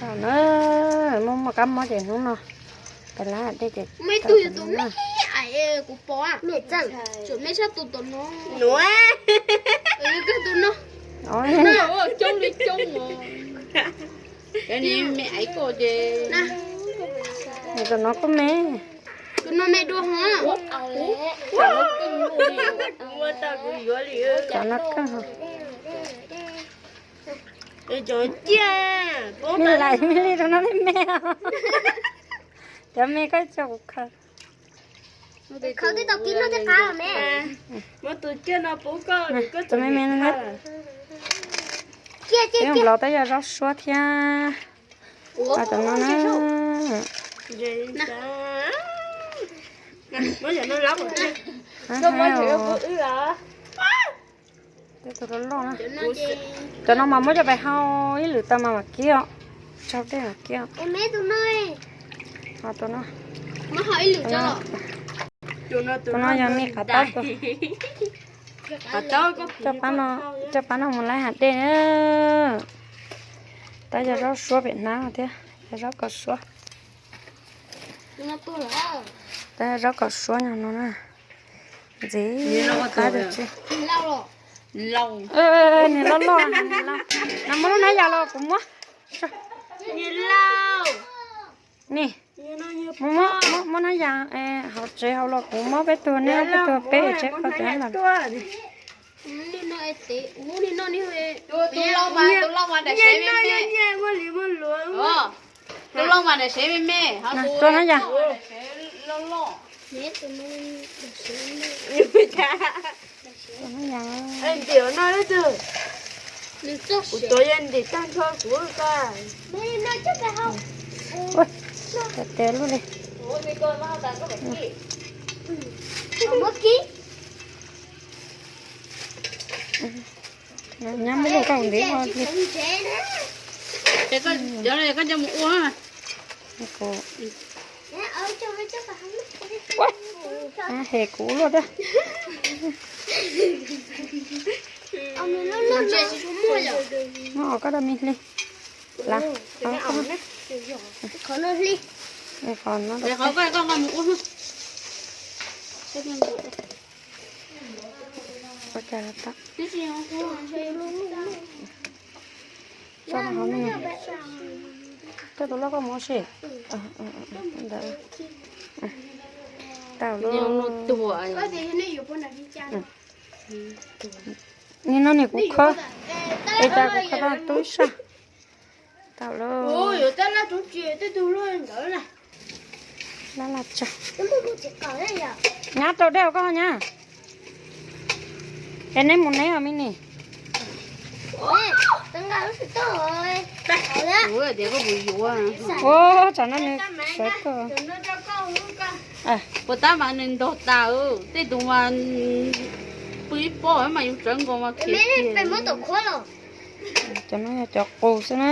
Thaum na, muaj muaj kab mob ces hnub no peb lab dej ces muaj ib tug yog tus me, kuv pom, tsuas me sab tus tom no, tus no, coob li coob os. Cov me aiv koj ces, tus no kuj me, tus no me dua hov. Cov no keej, me lais me li rau no li me. Cov me koj tso kuv khaws. Khaws tej tau kib noj tej qab me. Tus me me no, nplov tab yog zaub suab thiab. Cov no na, cov no mas muab coj pais hau ib lwm tau mas mam kib os, tsau dej mam kib os. Tus no, tus no yog me qav taub, coj pab no mus laij hav dej na. Tab yog zaub suab pem hnab no thiab, yog zaub kom suab. Tab yog zaub kom suab nyob no na. Ntxiv qab tiag tsi. Nws loj loj, no muab lub hnab yas los kuv muab. Ni, muab hnab yas hauv tsev hauv los kuv muab peb tug, nej peb tug peb tsev koj tsev los. Tus loj mas daim sev me me, tus loj mas daim sev me me, tus hnab yas. Ntim no, kuv tuav yog ntim tag nrho kuv ko. Tes lub li. Nyab muab lub koj ntiv li. Koj nco mus ua. Hem kuv luaj thiab. Muab koj dab me hli. Lav, qhov no hli. Qhov no. Ua cas los tau. Tso rau hauv no. Coj tus loj koj mus ua si. Ntawd. Tau lauj. Nim no nim kuv kho, es tas kuv kho tau tub ib sab. Tau lauj. Laj laj tsawg. Nyab rau dej koj nyab. Es neb mus neb os me nis. Ua tsam no nws sawv kawg. Puas tab mas nws ntog tas, tej tus mas pw ib pob mas yus tsawv nkaus mas khiav tiag. Cov no yog cov qus xwb na.